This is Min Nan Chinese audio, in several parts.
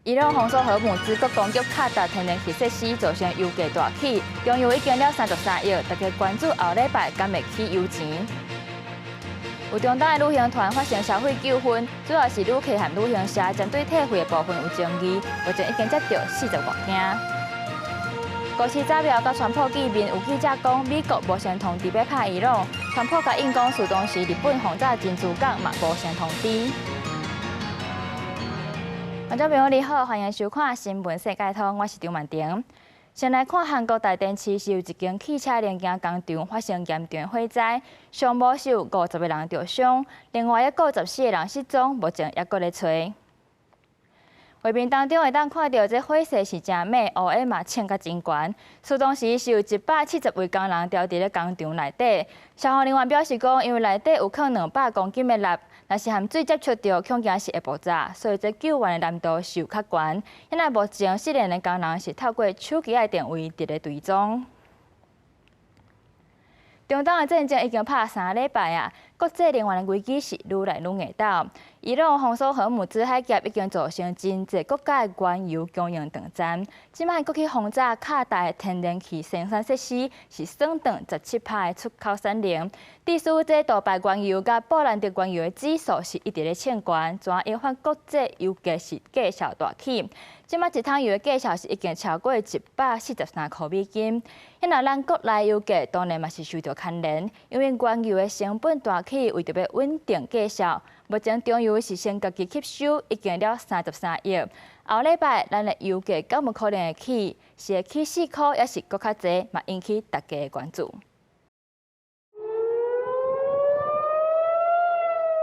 伊朗封鎖荷姆茲閣攻擊卡達天然氣設施，造成油價大起，中油已經了33億，大家關注後禮拜敢會起油錢。有中東的旅行團發生消費糾紛，主要是旅客和旅行社針對退費的部分有爭議，目前已經接著40外件。國事早苗佮川普見面，有記者講美國無先通知欲拍伊朗，川普共應講，事當時日本轟炸珍珠港嘛無先通知。觀眾朋友你好，歡迎收看《新聞世界通》，我是張曼婷。先來看韓國大田市是有一間汽車零件工廠發生嚴重火災，傷無是有50個人著傷，另外猶閣14個人失蹤，目前猶閣咧揣。畫面當中會當看著這火勢是誠猛，烏煙嘛衝甲真懸。事當時是有170位工人牢佇咧工廠內底。消防人員表示講，因為內底有囥200公斤的蠟，若是和水接觸著，恐驚是會爆炸，所以這救援的難度是有較懸。現在目前失聯的工人是透過手機的定位佇咧追蹤。中東的戰爭已經拍3禮拜啊，國際能源的危機是愈來愈硬斗。伊朗封鎖荷姆茲海峽已經造成真濟國家的原油供應斷層。這擺閣去轟炸卡達的天然氣生產設施，是損斷17%的出口產能。致使這杜拜原油佮布蘭特原油的指數是一直咧衝懸，怎引發國際油價是繼續大起。這擺一桶油的價數是已經超過143塊美金。現在咱國內油價當然嘛是受著牽連，因為原油的成本大起，為著欲穩定價數，目前中油是先家己吸收，已經了33億。後禮拜咱的油價敢有可能會起？是會起4塊，抑是閣較濟，嘛引起大家的關注。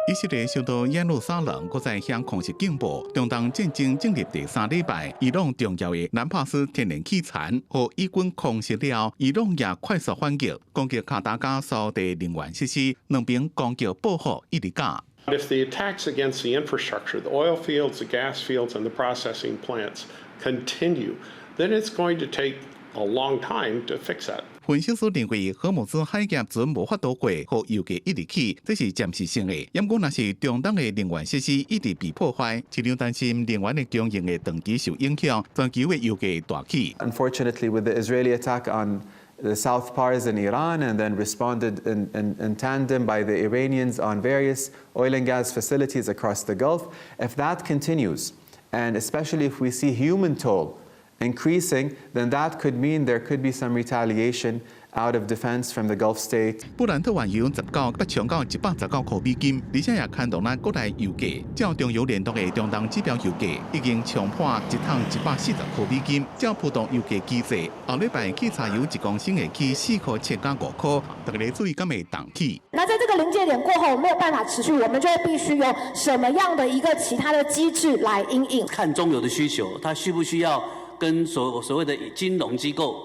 以色列首都耶路撒冷閣再響空襲警報，中東戰爭進入第三禮拜，伊朗重要的南帕斯天然氣田予以軍空襲了，伊朗也快速反擊，攻擊卡達佮沙地能源設施，兩邊攻擊報復一直加。 If the attacks against the infrastructure, the oil fields, the gas fields, and the processing plants continue, then it's going to take a long time to fix that. 分析師認為，荷姆茲海峽船無法度過，予油價一直起，這是暫時性的。毋過，若是中東的能源設施一直被破壞，市場擔心能源的供應會長期受影響，全球的油價大起。 Unfortunately, with the Israeli attack on the South Pars in Iran and then responded in tandem by the Iranians on various oil and gas facilities across the Gulf, if that continues, and especially if we see human toll increasing, then that could mean there could be some retaliation out of defense from the Gulf state. 布蘭特原油19閣衝到119塊美金，而且也牽動咱國內油價。照中油聯動的中東指標油價已經衝破一桶140塊美金。照浮動油價機制，後禮拜汽柴油1公升會起4塊7佮5塊，大家注意敢會動起。那在這個臨界點過後沒有辦法持續，我們就必須用什麼樣的一個其他的機制來因應？看中油的需求，它需不需要跟所謂的金融機構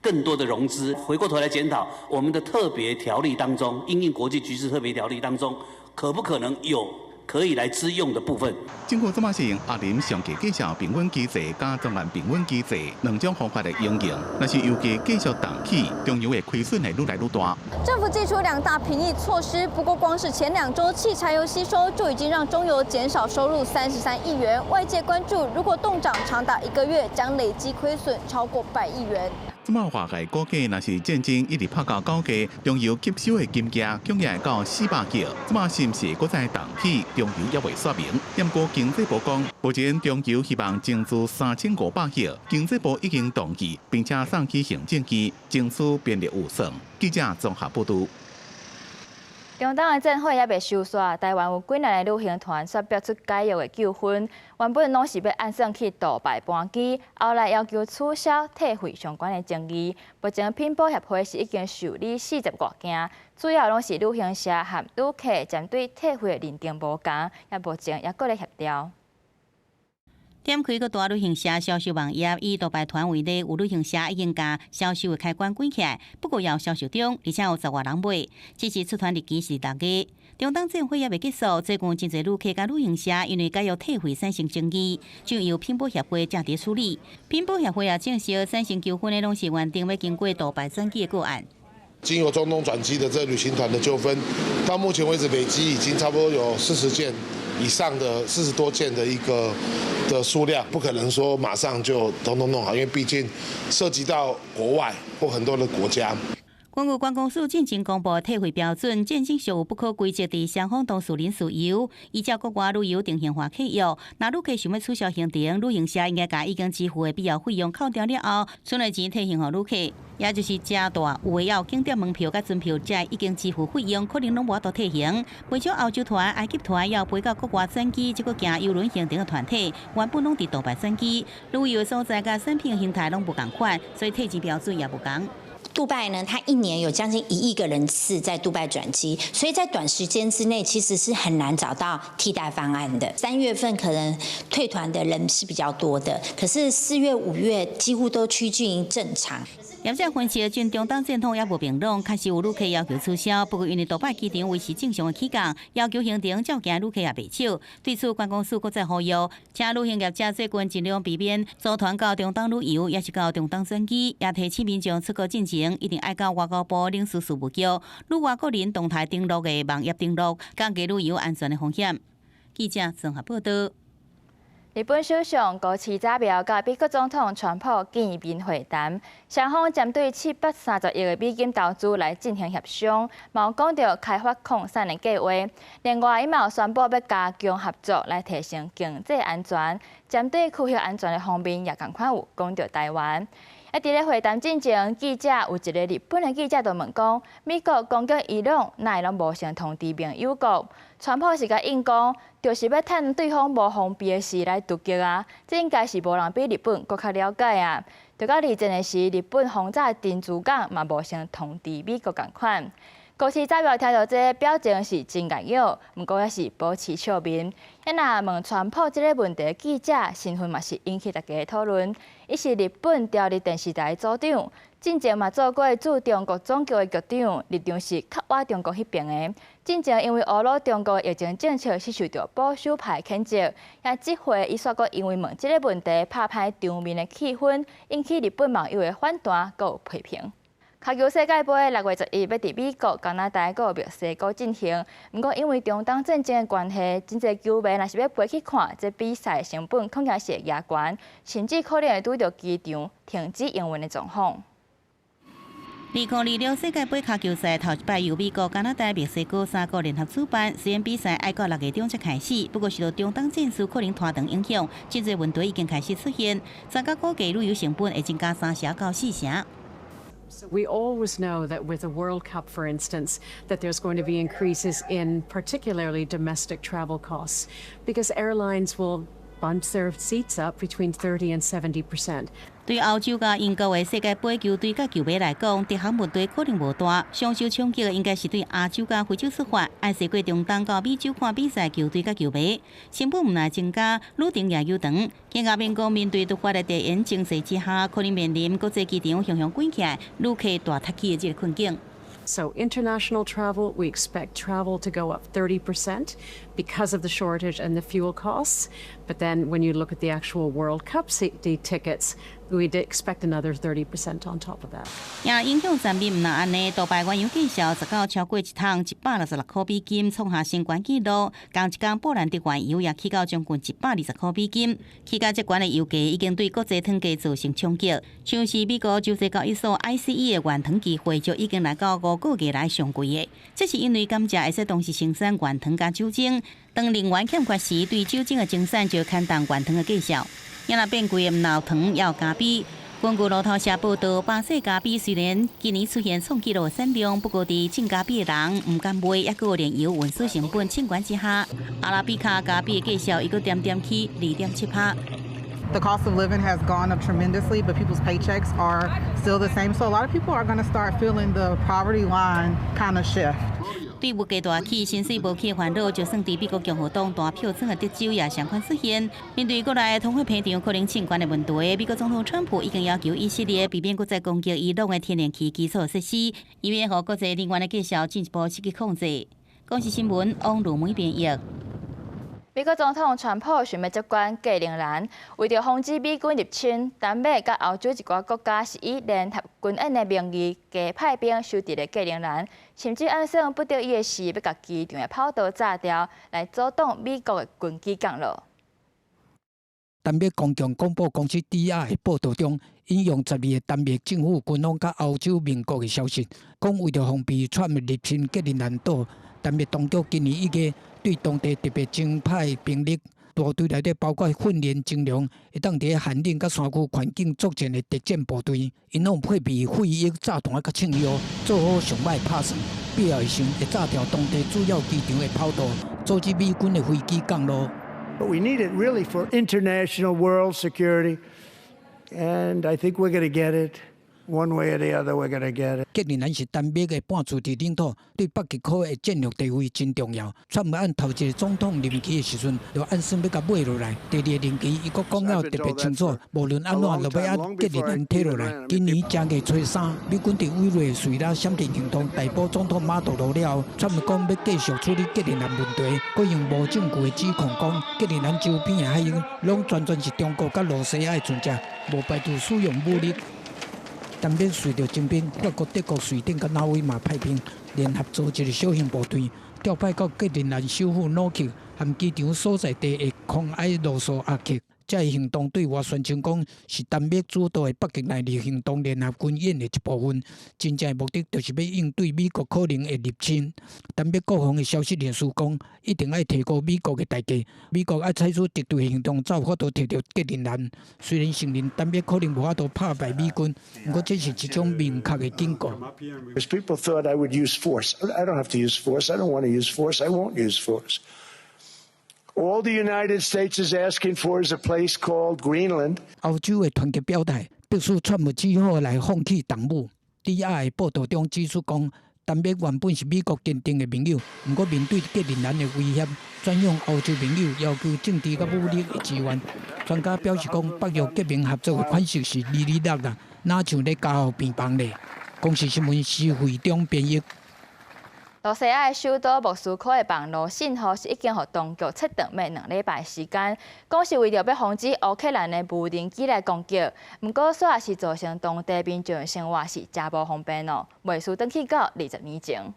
更多的融資？回過頭來檢討我們的特別條例當中，因應國際局勢特別條例當中，可不可能有可以來支用的部分？政府這擺是用壓林上低價數平穩機制佮專案平穩機制兩種方法來應用。若是油價繼續動起，中油的虧損會愈來愈大。政府祭出兩大平抑措施，不過光是前2週汽柴油吸收就已經讓中油減少收入33億元。外界關注，如果凍漲長達一個月，將累計虧損超過100億元。這擺外界估計，若是戰爭一直拍到9月，中油吸收的金額恐會到400億。這擺是毋是閣再動起？中油猶未說明。毋過經濟部講，目前中油希望增資3500億，經濟部已經同意，並且送去行政院爭取編列預算。記者綜合報導。中東的戰火猶未收煞，台灣有幾若个旅行團煞爆出解約的糾紛，原本攏是欲按算去杜拜搬機，後來要求取消退費相關的爭議。目前品保協會是已經受理40外件，主要攏是旅行社和旅客針對退費的認定無仝，也目前猶閣咧協調。點開各大旅行社銷售網頁，以杜拜團為例，有旅行社已經共銷售的開關關起來，不過猶銷售中，而且有10外人買。只是出團日期是6月。中東戰火猶未結束，最近真濟旅客佮旅行社因為解約退費產生爭議，就由品保協會正佇處理。品保協會也證實，產生糾紛的攏是原定欲經過杜拜轉機的個案。經由中東轉機的這旅行團的糾紛，到目前為止累積已經差不多有40件。以上的40多件的一個的數量，不可能說馬上就統統弄好，因為畢竟涉及到國外或很多的國家。根據觀光署進前公布退費標準，戰爭屬有不可歸責佇雙方當事人事由，依照國外旅遊定型化契約，若旅客想欲取消行程，旅行社應該共已經支付的必要費用扣掉了後，賰的錢退還予旅客，也就是誠大有的有景點門票佮船票，這已經支付費用可能攏無法度退還。袂少歐洲團、埃及團要飛到國外轉機，這閣行郵輪行程的團體，原本攏佇杜拜轉機，旅遊所在佮產品形態攏無仝款，所以退錢標準也無仝。杜拜呢，它一年有將近1億個人次在杜拜轉機，所以在短時間之內其實是很難找到替代方案的。3月份可能退團的人是比較多的，可是4月、5月幾乎都趨近於正常。業者分析，中東戰況猶無明朗，確實有旅客要求取消。不過因為杜拜機場維持正常的起降，要求行程照行旅客也袂少。對此，觀光署閣再呼籲，請旅行業者最近盡量避免組團到中東旅遊，抑是到中東轉機。也提醒民眾出國進前，一定愛到外交部領事事務局、旅外國人動態登錄的網頁登錄，降低旅遊安全的風險。記者綜合報道。日本首相高市早苗佮美國總統川普見面會談，雙方針對730億的美金投資來進行協商，嘛有講著開發礦產的計劃。另外，伊嘛有宣布欲加強合作來提升經濟安全，針對區域安全的方面也仝款有講著台灣。啊，佇咧會談進前，記者有一个日本的記者就問講，美國攻擊伊朗，哪會攏無先通知盟友國？川普是共應講，就是欲趁對方無防備的時來突擊啊！這應該是無人比日本閣較了解啊。就佮二戰的時，日本轟炸珍珠港嘛無先通知美國仝款。高市早苗聽著這表情是真礙樣，毋過也是保持笑面。啊，若問川普這个問題，記者身份嘛是引起大家的討論。伊是日本朝日電視台組長，進前嘛做過駐中國總局的局長，立場是較倚中國彼爿的。進前因為呵咾中國疫情政策，是受著保守派譴責。也這回伊煞閣因為問這个問題，拍歹場面的氣氛，引起日本網友的反彈，閣有批評。跤球世界盃6月11欲佇美國、加拿大閣墨西哥進行，毋過因為中東戰爭的關係，真濟球迷若是欲飛去看，這比賽成本恐驚是會加懸，甚至可能會拄著機場停止營運的狀況。2026世界盃跤球賽頭一擺由美國、加拿大、墨西哥三國聯合主辦，雖然比賽愛到6月中才開始，不過受到中東戰事可能拖長影響，真濟問題已經開始出現。專家估計旅遊成本會增加3成到4成。 We always know that with a World Cup, for instance, that there's going to be increases in particularly domestic travel costs because airlines will bump their seats up between 30 and 70%. 對歐洲佮英國的世界盃球隊佮球迷來講，這項問題可能無大。上受衝擊的應該是對亞洲佮非洲出發，愛踅過中東到美洲看比賽球隊佮球迷，成本毋但增加，旅程也悠長。更加免講面對突發的地緣情勢之下，可能面臨國際機場雄雄關起來，旅客大塞去的這个困境。 So international travel, we expect travel to go up 30% because of the shortage and the fuel costs. But then when you look at the actual World Cup tickets, we'd expect another 30% on top of that. 也影響層面毋但按呢，杜拜原油價數昨昏超過一桶166塊美金，創下新懸紀錄。仝一工布蘭特原油也起到將近120塊美金。起價這懸的油價已經對國際糖價造成衝擊。像是美國州際交易所 ICE 的原糖期貨就已經來到5個月來上貴的。這是因為甘蔗會使同時生產原糖佮酒精，當能源欠缺時，對酒精的生產就牽動原糖的價數。也若變貴的毋但糖，也有咖啡。根據路透社報道，巴西咖啡雖然今年出現創紀錄的產量，不過佇種咖啡的人毋敢賣，抑閣有煉油運輸成本衝懸之下，阿拉比卡咖啡的價數閣恬恬起2.7%。 The cost of living has gone up tremendously, but people's paychecks are still the same. So a lot of people are going to start feeling the poverty line kind of shift. 對物價大起、薪水無起的煩惱，就算佇美國共和黨大票選的德州也相款出現。面對國內通貨膨脹可能衝懸的問題，美國總統川普已經要求以色列避免閣再攻擊伊朗的天然氣基礎設施，以免予國際能源的價數進一步失去控制。公視新聞，王如梅編譯。美國總統川普想欲接管格陵蘭，為著防止美軍入侵，丹麥佮歐洲一寡國家是以聯合軍演的名義，加派兵守佇咧格陵蘭，甚至按算不得已的時，欲共機場的跑道炸掉，來阻擋美國的軍機降落。丹麥公共廣播公司 DR 的報導中，引用12個丹麥政府軍方佮歐洲盟國的消息，講為著防備川普入侵格陵蘭島，丹麥當局今年1月對當地特別增派兵力，部隊內底包括訓練精良、會當佇寒冷佮山區環境作戰的特戰部隊，𪜶攏配備廢役炸彈佮槍藥，做好上䆀拍算，必要的時會炸掉當地主要機場的跑道，阻止美軍的飛機降落。 But we need it really for international world security, and I think we're going to get it. One way or the other, we're gonna get it. 格陵蘭是丹麥的半自治領土，對北極區的戰略地位真重要。川普按頭一个總統任期的時陣，就按算欲共買落來。第二個任期，伊閣講了特別清楚，無論按怎，就欲按格陵蘭提落來。今年正月初三，美軍佇委內瑞拉閃電行動逮捕總統馬杜羅了後，川普講欲繼續處理格陵蘭問題，閣用無證據的指控講格陵蘭周邊的海域攏全全是中國佮羅西亞的船隻，無排除使用武力。丹麥隨著徵兵，法國、德國、瑞典佮挪威嘛派兵聯合組織小型部隊，調派到格陵蘭首府努克和機場所在地的空埃羅索阿克。這个行動對外宣稱講是丹麥主導的北極內陸行動聯合軍演的一部分，真正的目的就是欲應對美國可能會入侵。丹麥國防的消息人士講，一定愛提高美國的代價，美國愛採取敵對行動，才有法度提著格陵蘭。雖然承認丹麥可能無法度拍敗美軍，毋過這是一種明確的警告。 People thought I would use force. I don't have to use force. I don't want to use force. I won't use force. All the United States is asking for is a place called Greenland. 歐洲的團結表態，迫使川普只好來放棄動武。DR 的報導中指出講，丹麥原本是美國堅定的盟友，毋過面對格陵蘭的威脅，轉向歐洲盟友要求政治佮武力的支援。專家表示講，北約結盟合作的款式是離離落落，若像咧加護病房咧。公視新聞施惠中編譯。羅西亞首都莫斯科的網路信號是已經予當局切斷欲2禮拜時間，講是為著欲防止烏克蘭的無人機來攻擊。毋過，煞是造成當地民眾生活是誠無方便哦。袂輸轉去到20年前。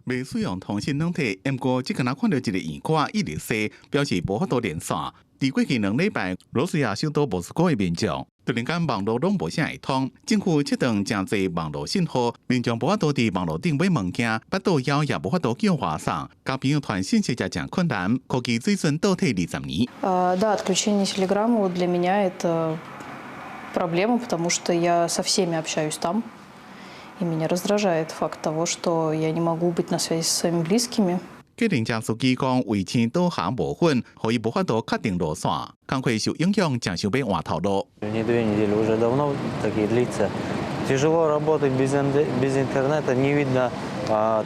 袂使用通訊軟體，毋過這敢若看著一个圓箍一直踅，表示無法度連線。佇過去2禮拜，羅西亞首都莫斯科的民眾突然間網路攏無啥會通，政府切斷誠濟網路信號，民眾無法度佇網路頂買物件，腹肚枵也無法度叫外送，共朋友傳信息也誠困難。科技水準倒退20年。 Да, отключение Телеграма для меня это проблема, потому что я со всеми общаюсь там. И меня раздражает факт того, что я не могу быть на связи со своими близкими. 計程車司機講，衛星導航無粉，予伊無法度確定路線，工課受影響，誠想欲換頭路。 Не две недели, уже давно такие длится. Тяжело работать без интернета, не видно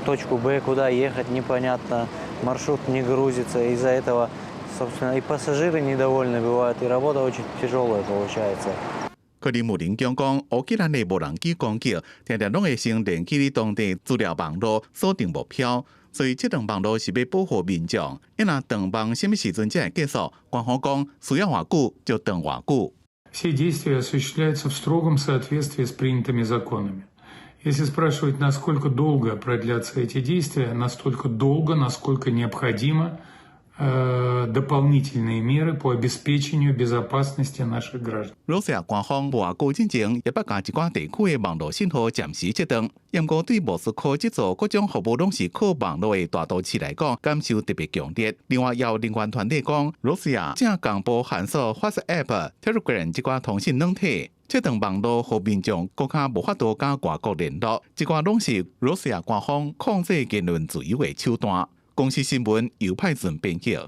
точку Б, куда ехать, непонятно, маршрут не грузится. Из-за этого, собственно, и пассажиры недовольны бывают, и работа очень тяжелая получается. 克里姆林宮講，烏克蘭的無人機攻擊，定定攏會先連去當地資料網路鎖定目標，所以這斷網路是欲保護民眾。伊若斷網啥物時陣才會結束？官方講需要偌久就斷偌久。 Все действия осуществляются в строгом соответствии с принятыми законами. Если спрашивать, насколько долго продлятся эти действия, настолько долго, насколько необходимо дополнительные меры по обеспечению безопасности наших граждан. 羅西亞官方無偌久進前，也捌共一寡地區的網路信號暫時切斷。毋過對莫斯科這座各種服務攏是靠網路的大都市來講，感受特別強烈。另外，也有人權團體講，羅西亞正公布限縮 WhatsApp、Telegram 這寡通訊軟體，切斷網路，予民眾閣較無法度佮外國聯絡。這寡攏是羅西亞官方控制言論自由的手段。公視新聞尤派順編譯。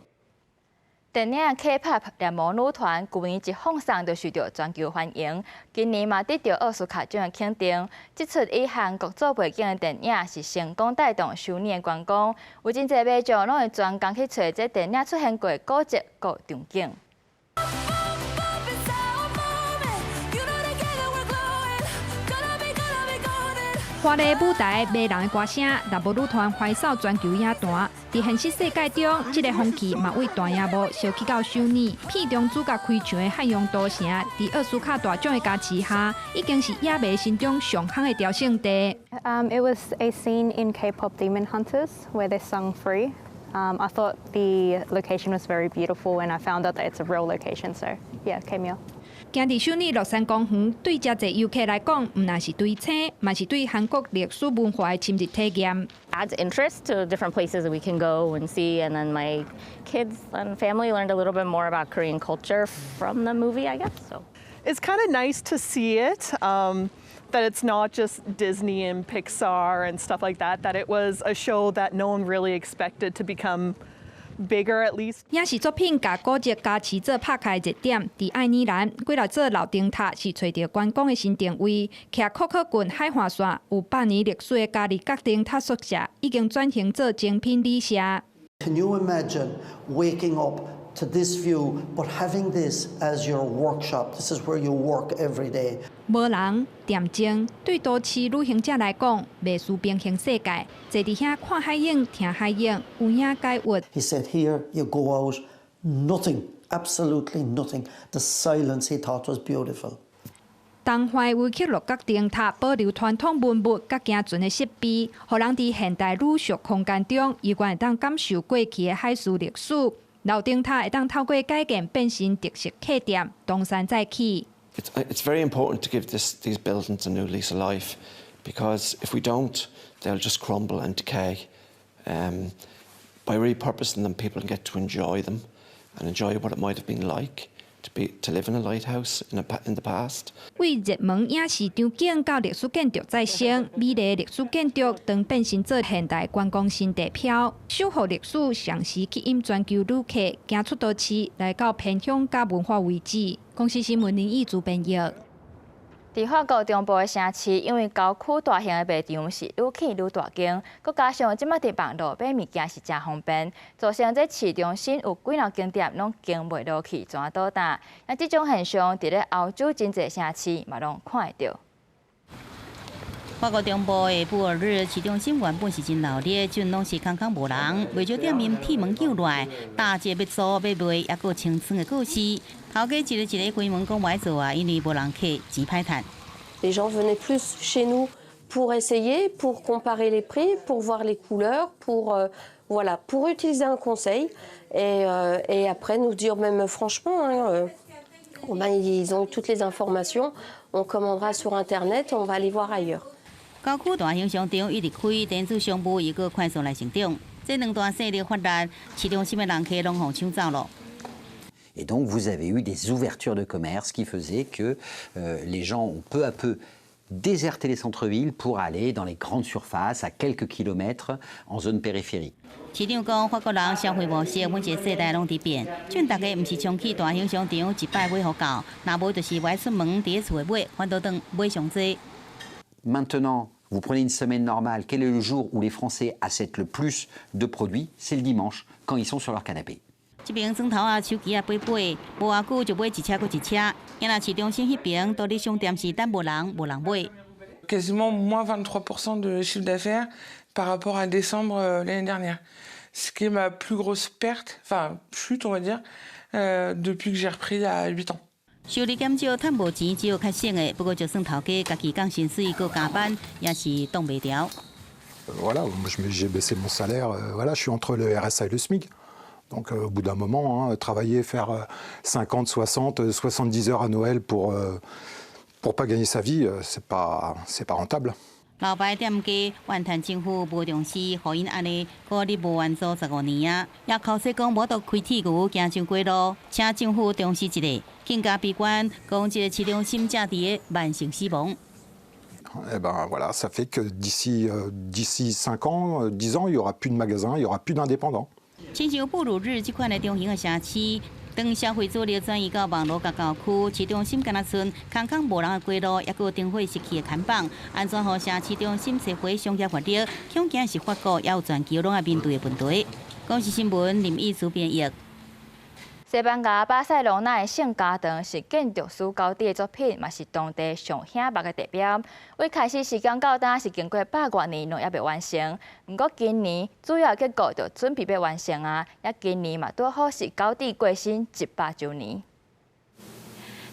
電影 K-pop 獵魔女團舊年一放送就受到全球歡迎，今年嘛得著奧斯卡獎的肯定。這齣以韓國做背景的電影是成功帶動首爾的觀光，有真濟民眾攏會專工去揣這電影出現過的古蹟、佮場景。華麗舞台、迷人的歌聲，辣模女團橫掃全球影壇。佇現實世界中，這个風氣嘛為大螢幕燒起到首爾。片中主角開場的漢陽都城，佇奧斯卡大獎的加持下，已經是影迷心中上夯的朝聖地。 It was a scene in K-pop Demon Hunters where they sung "Free." I thought the location was very beautiful, and I found out that it's a real location. So yeah, came here. 行佇首爾樂山公園，對遮濟遊客來講，毋但是追星，嘛是對韓國歷史文化的深入體驗。 Adds interest to different places that we can go and see, and then my kids and family learned a little bit more about Korean culture from the movie, I guess. So it's kind of nice to see it. That it's not just Disney and Pixar and stuff like that, that it was a show that no one really expected to become bigger at least. 影視作品共古蹟加持做拍開熱點，佇愛爾蘭幾若座老燈塔是揣著觀光的新定位。徛科克郡海岸線有百年歷史的加利角燈塔宿舍已經轉型做精品旅社。 Can you imagine waking up to this view, but having this as your workshop? This is where you work every day. 無人恬靜，對都市旅行者來講，袂輸平行世界。坐佇遐看海景、聽海湧，有影解鬱。 He said, "Here you go out, nothing, absolutely nothing." The silence he thought was beautiful. 東岸威克洛角燈塔保留傳統文物佮行船的設備，予人佇現代旅宿空間中，猶原會當感受過去的海事歷史。老燈塔會當透過改建變成特色客店，東山再起。 It's very important to give these buildings a new lease of life because if we don't, they'll just crumble and decay. By repurposing them, people can get to enjoy them and enjoy what it might have been like to live in a lighthouse in the past. 為熱門影視場景到歷史建築再生，美麗歷史建築當變身做現代觀光新地標，守護歷史，同時吸引全球旅客行出都市，來到偏鄉佮文化遺址。公視新聞林義主編譯。佇法國中部的城市，因為郊區大型的賣場是愈起愈大間，閣加上這馬佇網路買物件是誠方便，造成這市中心有幾若間店攏經袂落去，全倒埕。那這種現象佇咧歐洲真濟城市嘛攏看會著。法國中部的布爾日市中心原本是真鬧熱，這陣攏是空空無人，袂少店面鐵門救來，打折欲租欲賣，猶閣清倉的故事。頭家一个一个關門講無愛做啊，因為無人客，錢歹趁。 Les gens venaient plus chez nous pour essayer, pour comparer les prix, pour voir les couleurs, pour voilà, pour utiliser un conseil et après nous dire même franchement, hein, ben, ils ont toutes les informations, on commandera sur internet, on va aller voir ailleurs. 郊區大型商場一直開，電子商務又閣快速來成長，這兩大勢力發力，市中心的人客攏予搶走囉。 Et donc vous avez eu des ouvertures de commerce qui faisaient que les gens ont peu à peu déserté les centres-villes pour aller dans les grandes surfaces à quelques kilomètres en zone périphérique. 市長講，法國人消費模式每一個世代攏佇變，這陣大家毋是衝去大型商場一擺買予夠，若無就是無愛出門佇厝內買，反倒轉買上濟。 Maintenant, vous prenez une semaine normale, quel est le jour où les Français achètent le plus de produits? C'est le dimanche, quand ils sont sur leur canapé. 這爿磚頭仔、手機仔買買，無偌久就買一車閣一車。啊若市中心彼爿獨立商店是等無人，無人買。 Quasiment moins 23% de chiffre d'affaires par rapport à décembre l'année dernière. Ce qui est ma plus grosse perte, enfin chute on va dire, depuis que j'ai repris il y a 8 ans. 收入減少，趁無錢只有較省的。不過就算頭家家己降薪水，閣加班，也是擋袂牢。 Voilà, j'ai baissé mon salaire. Voilà, je suis entre le RSA et le SMIC. Donc au bout d'un moment, hein, travailler, faire 50, 60, 70 heures à Noël pour pas gagner sa vie, c'est pas rentable. 老牌店家怨嘆政府無重視，予𪜶按呢苦日無完做15年啊！也口說講無得開鐵牛，行上街路，請政府重視一下，更加悲觀，講這个市中心正佇咧慢性死亡。 Eh ben voilà, ça fait que d'ici 5 ans, 10 ans, il y aura plus de magasins, il y aura plus d'indépendants. 親像布魯日這款的中型的城市，當消費主力轉移到網路佮郊區，市中心敢若賰空空無人的街路，猶閣燈火熄去的看板，按怎予城市中心社會商業活力？恐驚是法國，猶有全球攏愛面對的問題。公視新聞林義主編譯。西班牙巴塞隆納的聖家堂是建築師高迪的作品，嘛是當地上顯目的地標。為開始時間到今是經過百外年攏猶未完成，毋過今年主要結構就準備欲完成啊！也今年嘛拄好是高迪過身100週年。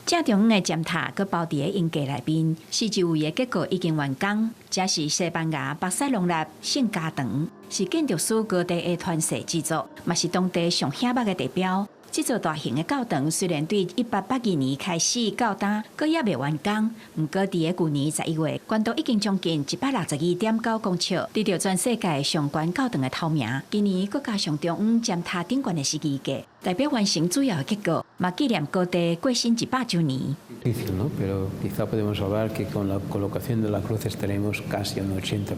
正中央的尖塔閣包佇咧營架內面，四周圍的結構已經完工。這是西班牙巴塞隆納聖家堂，是建築師高迪的傳世之作，嘛是當地上顯目的地標。這座大型的教堂雖然對1882年開始到今，閣猶未完工，毋過佇咧舊年11月，懸高已經將近162.9公尺，得著全世界上懸教堂的頭名。今年閣加上中央尖塔頂懸的十字架，代表完成主要的結構，嘛紀念高迪過身100週年。 Difícil, ¿no? Pero quizá podemos hablar que con la colocación de la cruz estaremos casi un 80%.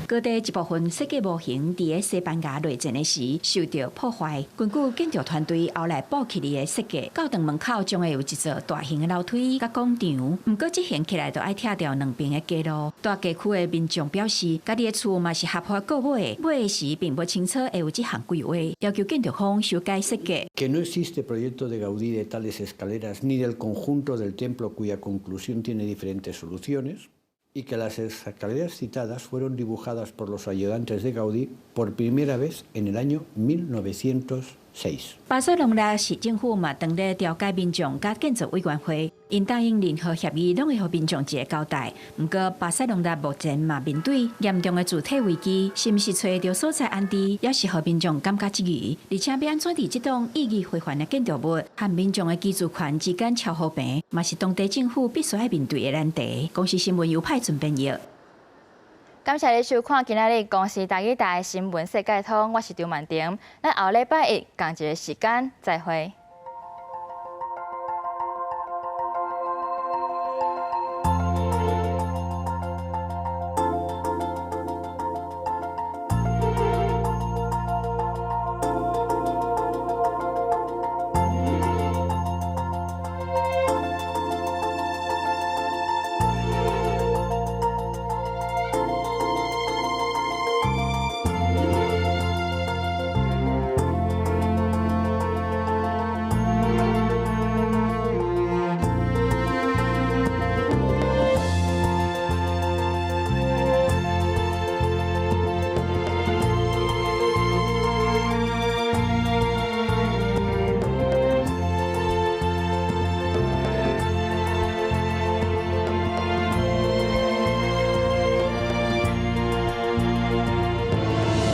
高迪一部分設計模型佇咧西班牙內戰的時受著破壞，根據建築團隊後來補起的設計，教堂門口將會有一座大型的樓梯佮廣場。毋過執行起來就愛拆掉兩邊的街路。蹛街區的民眾表示，家己的厝嘛是合法購買，買的時並無清楚會有這項規劃，要求建築方修改設計。 Que no existe proyecto de Gaudí de tales escaleras ni del conjunto del templo cuya conclusión tiene diferentes soluciones y que las escaleras citadas fueron dibujadas por los ayudantes de Gaudí por primera vez en el año 1906. 巴塞隆納市政府嘛，當咧調解民眾佮建造委員會，𪜶答應任何協議攏會予民眾一个交代。毋過巴塞隆納目前嘛面對嚴重的主體危機，是毋是揣著所在安置，猶是予民眾感覺質疑。而且欲按怎佇這棟意義非凡的建築物和民眾的居住權之間喬和平，嘛是當地政府必須愛面對的難題。公視新聞由派準編譯。感謝你收看今仔日公視台語台的新聞世界通，我是張曼婷。咱後禮拜一仝一个時間再會。